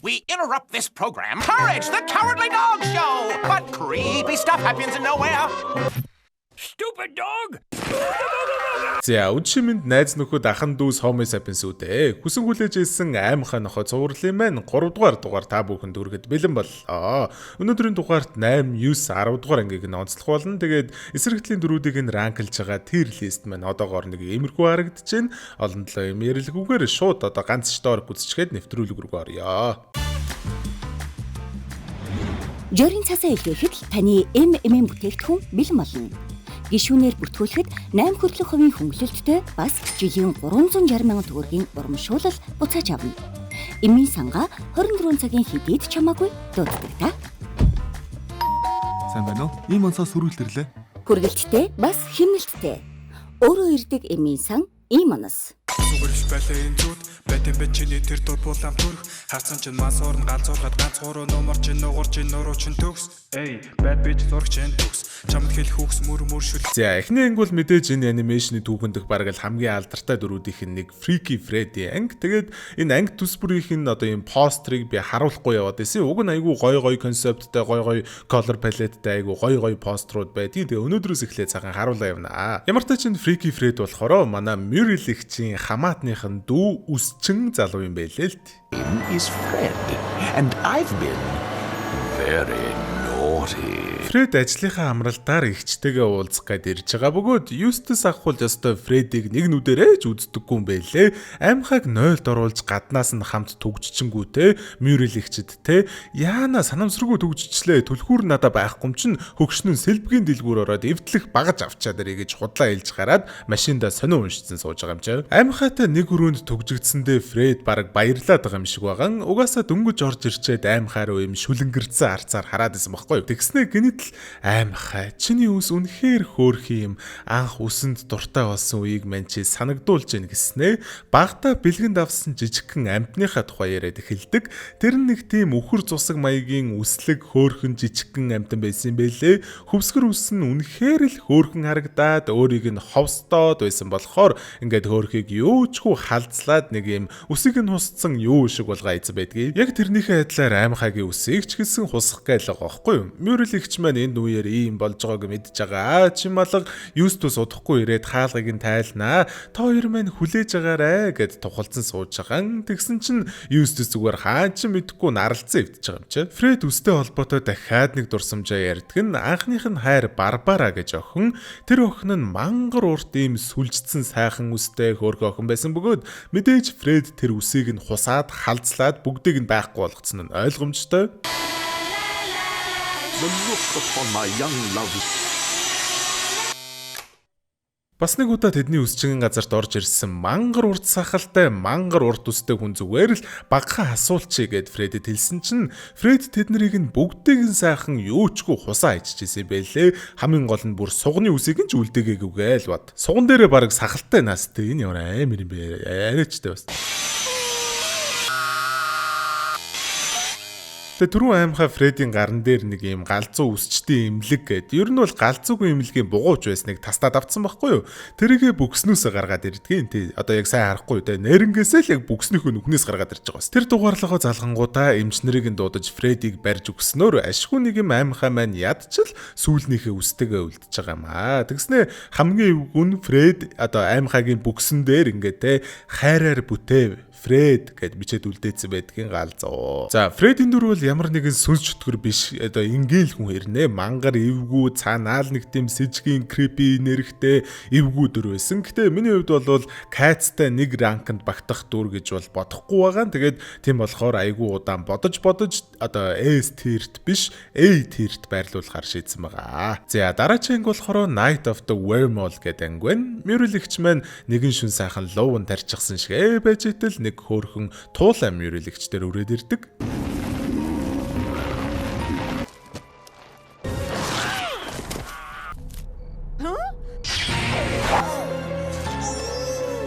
We interrupt this program. Courage, the Cowardly Dog Show! But creepy stuff happens in nowhere. Stupid dog! За, үдшийн мэнд найз нөхөд, ахан дүүс, Homo sapiens үүдээ. Хүсэн хүлээж ирсэн аймхай нохой цувралын маань 3 дугаар дугаар та бүхэнд хүрэхэд бэлэн боллоо. Өнөөдрийн дугаарт 8, 9, 10 дугаар ангийг нь онцлох болно. Тэгээд эсрэг талын дүрүүдийг нь rank лж байгаа tier list маань одоогоор нэг иймэрхүү харагдаж байна. Олон толоо юм ярилгүйгээр шууд одоо ганц story гүйцэтгэхэд нэвтрүүлэг рүү оръё. Жорийн цасаа илгээхэд л таны ММ бүтээгдэхүүн бэлэн болно. Гишүүнээр бүртгүүлэхэд 8 хүртэлх хувийн хөнгөлөлттэй бас жилийн 360 мянган төгрөгийн урамшуулал буцааж авна. Эмийн сангаа 24 цагийн хэдийд ч хамаагүй дууддаг та. Сайн байна уу? Ийм онцоо сөрүүлт ирлээ. Хүргэлттэй бас хэмнэлттэй. Өөрөө ирдэг эмийн сан, ийм онос. Зүгэрч байлаа энэ зүуд байтан бэ, чиний тэр дур булаам төрх харсан чинь мас уурн галзуурхад ганц гурав нумар чинь нугар чинь нуруу чинь төгс. Эй, bad bitch, зураг чинь төгс, чамд хэлэх үгс мөр мөр шүл. За, эхний анги бол мэдээж энэ animation ы түүхэн дэх бараг л хамгийн алдартай дүрүүдийнх нь нэг Freaky Freddy анги. Тэгээд энэ анги төс бүрийнх нь одоо ийм постерыг би харуулахгүй яваад байсан. Уг нь айгүй гоё гоё концепттэй, гоё гоё color palette-тэй, айгүй гоё гоё постерууд байдгийн. Тэгээ өнөөдрөөс эхлээд цагаан харуулаа явна. Ямар ч тач энэ Freaky Fred болохоор манай Muriel эгчийн хамаатных нь дүү үсчин залуу юм байлээ л дээ. Is Fred, and I've been very naughty. Фред ажлынхаа амралтаар эгчтэйгээ уулзах гээд ирж байгаа бөгөөд Юстас ах бол ёстой Фредийг нэг нүдэрээ ч үздэггүй юм байлээ. Аймхайг 0-д оруулж гаднаас нь хамт түгжчихэнгүүтээ Мюрил эгчид те яана санамсаргүй түгжчихлээ, түлхүүр надаа байхгүй юм чинь хөгшнөн сэлбэгийн дэлгүүр ороод эвдлэх багаж авчаад ирээ гэж худлаа хэлж гараад машинда сонио уншицсан сууж байгаа юм чи. Аймхайтай нэг өрөөнд түгжигдсэндээ Фред бараг баярлаад байгаа юм шиг байгаа. Угаасаа дөнгөж орж ирчээд аймхай руу юм шүлэнгэрцэн арцаар хараад исэн байхгүй юу. Тэгснэ гинэт л "Аймхай, чиний үс үнэхээр хөөрхөн юм, анх үсэнд дуртай болсон үеийг мань чи санагдуулж гин" гэснээ багада бэлгэнд авсан жижигхэн амьтныхаа тухай яриад эхэлдэг. Тэр нь нэг тийм үхэр зусаг маягийн үслэг хөөрхөн жижигхэн амьтан байсан юм бэлээ. Хөвсгөр үс нь үнэхээр л хөөрхөн харагдаад өөрийг нь ховстоод байсан болохоор ингээд хөөрхийг юу ч хүү халзлаад нэг юм үсийг нь хусцсан юу шиг болгоо эзэн байдгийг. Яг тэрнийхээ адилаар аймхайгийн үсийг ч гэсэн хусах гээл байгаа байхгүй юу. Мюрил эгч маань энэ үеэр ийм болж байгааг мэдж байгаа. Чи малга Юстус удахгүй ирээд хаалгыг нь тайлнаа. Та хоёр маань хүлээж агаарэ гэд тухалцсан сууж байгаа. Тэгсэн чинь Юстус зүгээр хаан ч мэдэхгүй наралцсан эвдэж байгаа юм чи. Фред үстэй холбоотой дахиад нэг дурсамжаа ярьдаг нь анхных нь хайр Барбара гэж охин. Тэр охин нь мангар урт ийм сүлжсэн сайхан үстэй хөөрхөн охин байсан бөгөөд мэдээж Фред тэр үсийг нь хусаад халзлаад бүгдийг нь байхгүй болгоцсон нь ойлгомжтой. The look upon my young love's Бас нэг удаа тэдний үсчигэн газарт орж ирсэн мангар урт сахалтай, мангар урт үстэй хүн зүгээр л багахан асуулчий гэд Фредэд хэлсэн чинь Фред тэднийг нь бүгдийг нь сайхан юучгүй хусаа иччихсэн байлээ. Хамгийн гол нь бүр сугны үсийг нь ч үлдээгээгүй гээл бод. Суган дээрээ бараг сахалтай настай, энэ ямар амар юм бэ? Арайчтай бас. Тэгээ түрүүн аймхай Фредийн гаран дээр нэг юм галзуу үсчдийн эмнэлэг гээд ер нь бол галзуугийн эмнэлгийн бугууч байсныг тастаад авцсан байхгүй юу? Тэрийгэ бөгснөөсөө гаргаад ирдгийн тий. Одоо яг сайн харахгүй те. Нэрнгээсээ л яг бөгснийхөө нүхнээс гаргаад ирж байгаа бас. Тэр дугаарлахоо залгангуудаа эмч нарыг нь дуудаж Фредийг барьж өгснөөр ашгүй нэг юм аймхай маань ядчил сүүлнийхээ үстэйгээ үлдэж байгаа юм аа. Тэгснэ хамгийн эвгүй нь Фред одоо аймхайгийн бөгсөн дээр ингээд те "Хайраар бүтээв, Фред" гэд бичээд үлдээсэн байдгийн, галзуу. За, Фредийн дүр бол ямар нэгэн сүнс чөтгөр биш, одоо энгийн л хүн хэрнээ, мангар эвгүй, цаанаал нэг тийм сэжгийн creepy нэрхтэй эвгүй дүр байсан. Гэтэ миний хувьд бол Cats-тай нэг rank анд багтах дүр гэж бол бодохгүй байгаа. Тэгээд тийм болохоор айгүй удаан бодож бодож одоо S tier-т биш, A tier-т байрлуулахар шийдсэн байгаа. За, дараагийн анги болохоор Night of the Wormhole гэдэг анги байна. Muriel эгч маань нэгэн шүн сайхан лууван тарчихсан шиг байж итэл нэг хөөрхөн туулай Muriel эгч дээр үрээд ирдэг.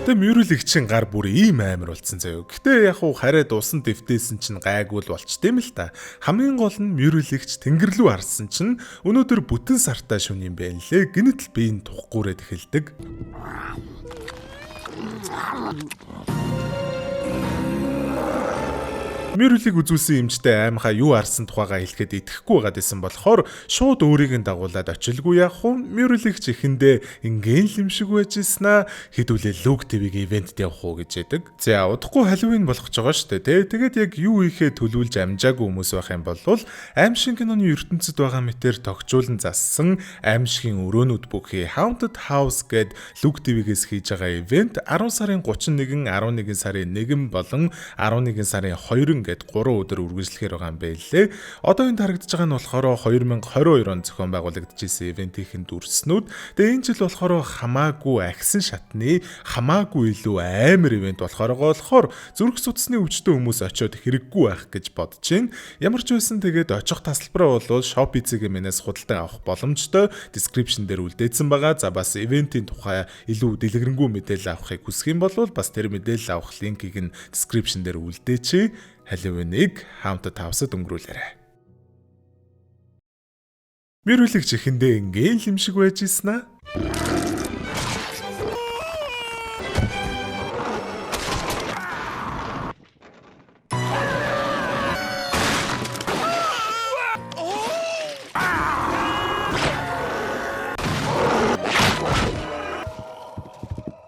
Тэгээ Muriel эгчийн гар бүр ийм амар болцсон заяо. Гэтэ яг уу хараа дусан дэвтээсэн чинь гайгүй л болчтой юм л та. Хамгийн гол нь Muriel эгч тэнгэр лүү харсан чинь өнөөдөр бүтэн сартай шүн юм байна лээ. Гинэтэл би энэ тухгүйрээд эхэлдэг. Мюрелийг үзүүлсэн эмчтэй аймхаа юу арсан тухайгаа хэлэхэд итгэхгүй байгаад исэн болохоор шууд өөрийг нь дагуулад очилгүй яах вэ? Мюрелийг ч эхэндээ ингийн л юм шиг байж ирсэн аа. Хэдүүлээ Лук ТV-гийн ивентэд явах уу гэж яадаг. За, удахгүй Halloween болох гэж байгаа шүү дээ, тэ. Тэгээд яг юу хийхээ төлөвлөж амжаагүй хүмүүс байх юм бол аймшиг киноны ертөнцид байгаа мэтэр тогтжуулан зассан аймшигын өрөөнүүд бүхий Haunted House гээд Лук ТV-гээс хийж байгаа ивент 10 сарын 31, 11 сарын 1 болон 11 сарын 2 гээд 3 өдөр үргэлжлэхээр байгаа юм байлээ. Одоо энэ харагдаж байгаа нь болохоор 2022 он зохион байгуулагдчихсэн ивентийн дүрснүүд. Тэгээ энэ жил болохоор хамаагүй ахисан шатны хамаагүй илүү амар ивент болохоор зүрх судасны өвчтөн хүмүүс очиод хэрэггүй байх гэж бодож байна. Ямар ч байсан тэгээд очих тасалбараа бол Shopee-г минээс худалдан авах боломжтой. Description дээр үлдээсэн байгаа. За, бас ивентийн тухай илүү дэлгэрэнгүй мэдээлэл авахыг хүсэх юм бол бас тэр мэдээлэл авах линкийг нь description дээр үлдээчи. Halloween-ыг Haunted House-д өнгөрүүлээрэй. Мэрүүлэг чихэндээ ингээл юм шиг байж ирсэн аа.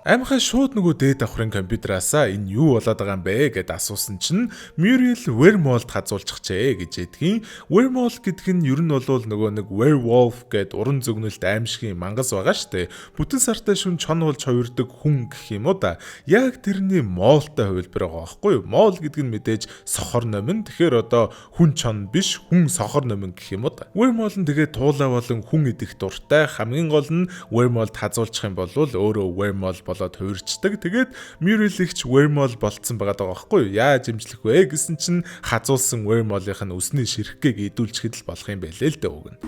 Аймхай шууд нөгөө дээд давхрын компьютераасаа энэ юу болоод байгаа юм бэ гэд асуусан чинь Muriel Werewolf хазуулчихжээ гэж ядгийн. Werewolf гэдэг нь ер нь бол нөгөө нэг werewolf гэд уран зөгнөлт аимшигын мангас байгаа штэ. Бүтэн сартай шүн чон болж хувирдаг хүн гэх юм уу да. Яг тэрний моолтой хувилбар байгаа байхгүй юу? Моол гэдэг нь мэдээж сохор номин. Тэгэхээр одоо хүн чон биш, хүн сохор номин гэх юм уу да. Werewolf нь тэгээд туулаа болон хүн идэх дуртай. Хамгийн гол нь Werewolf хазуулчих юм бол өөрөө Werewolf болоод хувирчдаг. Тэгээд Muriel ихч Werewolf болцсон байгаа даа байхгүй юу? Яаж имжлэх вэ гэсэн чинь хазуулсан Werewolf-ийн нь үсний ширхгийг идүүлчихэд л болох юм байлээ л дээ уг нь.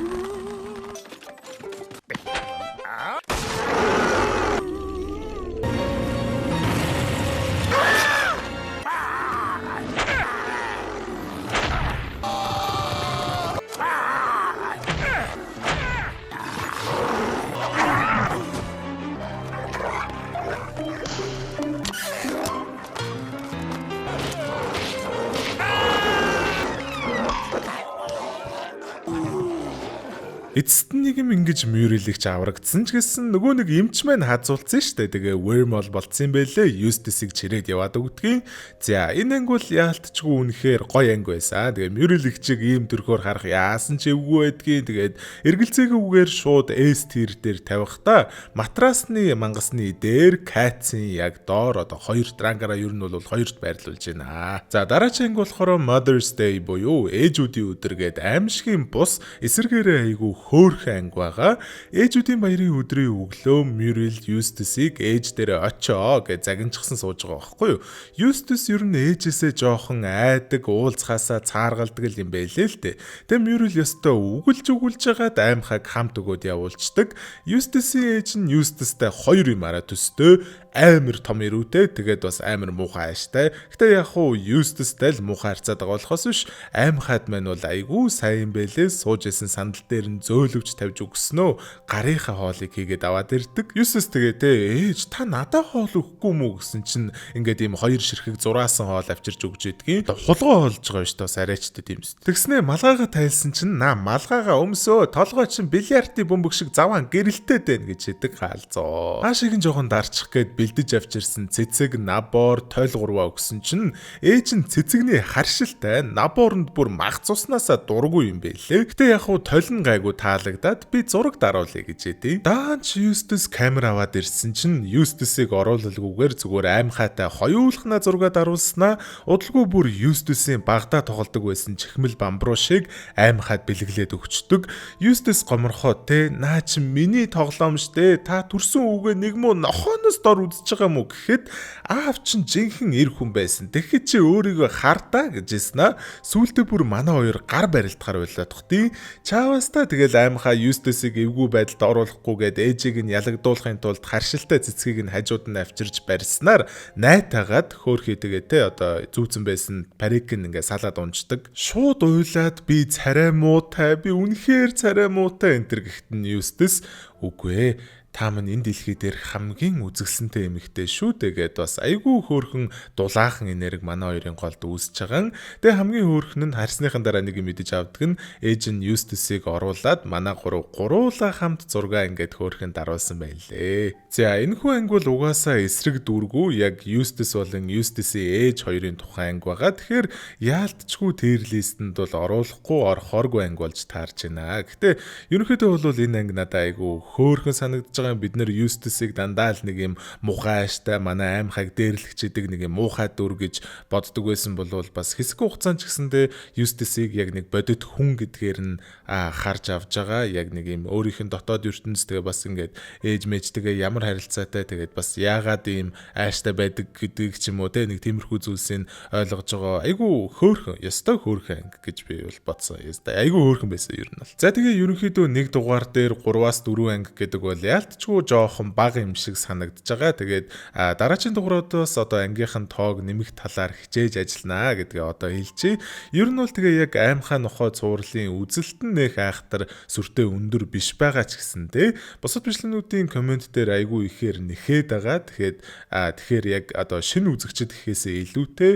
Эцэст нь нэг юм ингэж Muriel-ийг ч аврагдсан ч гэсэн нөгөө нэг эмч маань хазуулсан шүү дээ. Тэгээ Werewolf болцсон юм байлээ. Eustace-ийг чирээд яваад өгдгийн. За, энэ анги бол яалтчгүй үнэхээр гоё анги байсан. Тэгээ Muriel-ийг чиг ийм төрхөөр харах яасан ч эвгүй байдгийн. Тэгээд эргэлзээгүйгээр шууд S tier дээр тавихтаа матрасны мангасны дээр Cats-ийн яг доор одоо хоёр дрангараа ер нь бол хоёрт байрлуулж байна. За, дараагийн анги болохоор Mother's Day буюу ээжүүдийн өдөр гээд аимшигын бус эсэргээрээ айгүй хөөрхөн анги байгаа. Ээжүүдийн баярын өдрийн өглөө Muriel Eustace-ийг ээж дээрээ очоо гэж загинчсан сууж байгаа байхгүй юу? Eustace ер нь ээжээсээ жоохон айдаг, уулзхаасаа цааргалдаг юм байлээ л дээ. Тэгээ Muriel ёстой үгэлж үгэлж хагаад аймхаг хамт өгөөд явуулцдаг. Eustace-ийн ээж нь Eustace-тай хоёр юм араа төстэй, амар том эрүүтэй, тэгээд бас амар муухай ааштай. Гэтэ яг хуу Eustace-тай л муухай харьцаад байгаа болохоос биш, аймхад маань бол айгүй сайн байлээ. Сууж исэн сандал дээр нь зөөлөвч тавьж өгснөө гарынхаа хоолыг хийгээд аваад ирдэг. Eustace тэгээ те ээж та надаа хоол өгөхгүй мүү гэсэн чинь ингээд ийм хоёр ширхэг зураасан хоол авчирч өгч идэгин. Хулгай хоолж байгаа шүү дээ, бас арайчтай тийм үст. Тэгснээ малгайгаа тайлсан чинь наа малгайгаа өмсөө толгой чинь бильярдын бөмбөг шиг заваан гэрэлтэй дэн гэж идэг гаалзоо. Хаашиг нь жоохон дарчих гээд бэлдэж авчирсан цэцэг, набор, тойл гурваа өгсөн чинь ээж нь цэцэгний харшилтай наборнд бүр мах цуснаасаа дургүй юм байлээ. Гэтэ яг хуу тойл нь гайгүй таалагдаад би зураг даруулъя гэж эдий. Даанч Eustace камер аваад ирсэн чинь Eustace-ыг оруулалгүйгээр зүгээр аймхайтай хоёулахнаа зураг даруулснаа удалгүй бүр Eustace-ийн багадаа тоглодог байсан чихмэл бамбруу шиг аймхайд бэлэглээд өгчдөг. Eustace гоморхоо те наа чи миний тоглоом штэ та төрсөн үгээ нэг муу нохооноос дор үзэж байгаа мүү гэхэд аав чинь жинхэнэ эр хүн байсан. Тэгэхэд чи өөрийгөө хардаа гэж хэлсэн аа. Сүүлдээ бүр манай хоёр гар барилдахаар байлаа тохтын. Чааваста тэгэл аймхаа Eustace-ыг эвгүй байдалд оруулахгүйгээд ээжийг нь ялагдуулахын тулд харшилтай цэцгийг нь хажууд нь авчирч барьснаар найтагаад хөөхий тэгээ те одоо зүүцэн байсан парик нь ингээ салаад унцдаг. Шууд уйлаад би царай муутай, би үнэхээр царай муутай энэ төр гэхэд нь Eustace үгүй ээ. Та минь энэ дэлхий дээр хамгийн үзэсгэлэнтэй эмэгтэй шүү дээ гэд бас айгүй хөөрхөн дулаахан энерги манай хоёрын голд үүсэж байгаа. Тэгээ хамгийн хөөрхөн нь харсныхан дараа нэг юм мэдэж авдаг нь ээж нь Eustace-ыг оруулаад манай гурав гуруулаа хамт зургаа ингээд хөөрхөн даруулсан байлээ. За, энэхүү анги бол угаасаа эсрэг дүргүй яг Eustace болон Eustace-ийн ээж хоёрын тухай анги байгаа. Тэгэхээр яалтчгүй tier list-энд бол оруулахгүй орохооргүй анги болж таарч байна. Гэтэ ерөнхийдөө бол энэ анги надад айгүй хөөрхөн санагдаж байгаа. Бид нэр Eustace-ыг дандаа л нэг юм муухай ааштай, манай аймхайг дээрлэгчдэг нэг юм муухай дүр гэж боддог байсан бол бас хэсэг хугацаанд ч гэсэндээ Eustace-ыг яг нэг бодит хүн гэдгээр нь харж авж байгаа. Яг нэг юм өөрийнх нь дотоод ертөнц, тэгээ бас ингээд ээж мэжтэйгээ ямар харилцаатай, тэгээд бас яагаад ийм ааштай байдаг гэдгийг ч юм уу те, нэг тиймэрхүү зүйлсийг ойлгож байгаа. Айгүй хөөрхөн, ёстой хөөрхөн анги гэж би бол бодсон. Ёстой айгүй хөөрхөн байсан ер нь бол. За, тэгээ ерөнхийдөө нэг дугаар дээр 3-аас 4 анги гэдэг бол яалтчгүй жоохон бага юм шиг санагдаж байгаа. Тэгээд дараагийн дугааруудаас одоо ангийнхан тоог нэмэх талаар хичээж ажилланаа гэдгээ одоо хэлчихье. Ер нь бол тэгээ яг аймхаа нохой цувралын үзэлт нь нэх айхтар сүртэй өндөр биш байгаа ч гэсэн те, бусад бичлэгнүүдийн comment дээр айгүй ихээр нэхээд байгаа. Тэгэхээр тэгэхээр яг одоо шинэ үзэгчд гэхээсээ илүүтэй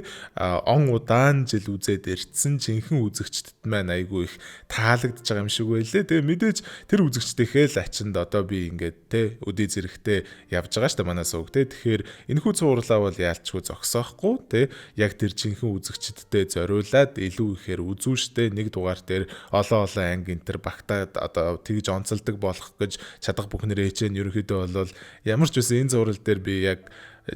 он удаан жил үзээд ирсэн жинхэнэ үзэгчдэд маань айгүй их таалагдж байгаа юм шиг байлээ. Тэгээ мэдээж тэр үзэгчдийнхээ л ачинд одоо би ингээд те өдий зэрэгтэй явж байгаа шүү дээ манай сувг те. Тэгэхээр энэхүү цувралаа бол яалчгүй зогсоохгүй те, яг тэр жинхэнэ үзэгчдтэй зориулаад илүү ихээр үзүүштэй нэг дугаар дээр олон олон анги энэ төр багтаад одоо тэгж онцолдог болох гэж чадах бүхнэрээ хичээн. Ерөнхийдөө бол ямар ч байсан энэ цуврал дээр би яг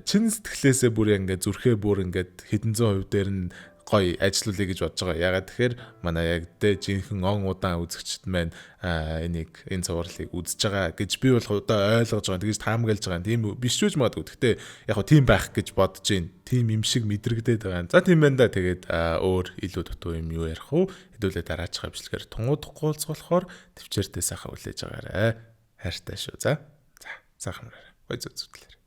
чин сэтгэлээсээ бүр ингээд зүрхээ бүр ингээд хэдэн зуун хувь дээр нь гоё ажиллуулъя гэж бодож байгаа. Ягаад тэгэхээр манай яг тэ жинхэнэ он удаан үзэгчд маань энийг энэ цувралыг үзэж байгаа гэж би бол одоо ойлгож байгаа. Тэгэж таамаглаж байгаа. Тийм биш ч үж магадгүй. Гэхдээ яг хөө тийм байх гэж бодож байна. Тийм юм шиг мэдрэгдээд байгаа. За, тийм байна да. Тэгээд өөр илүү дутуу юм юу ярих вэ? Хэдүүлээ дараачихаа бичлэгээр тунгуудахгүй уулзах болохоор төвчээртэй сайхан үлээж байгаарэ. Хайртай шүү. За. За, сайхан мөрөөрэй. Гой зүг зүтлээ.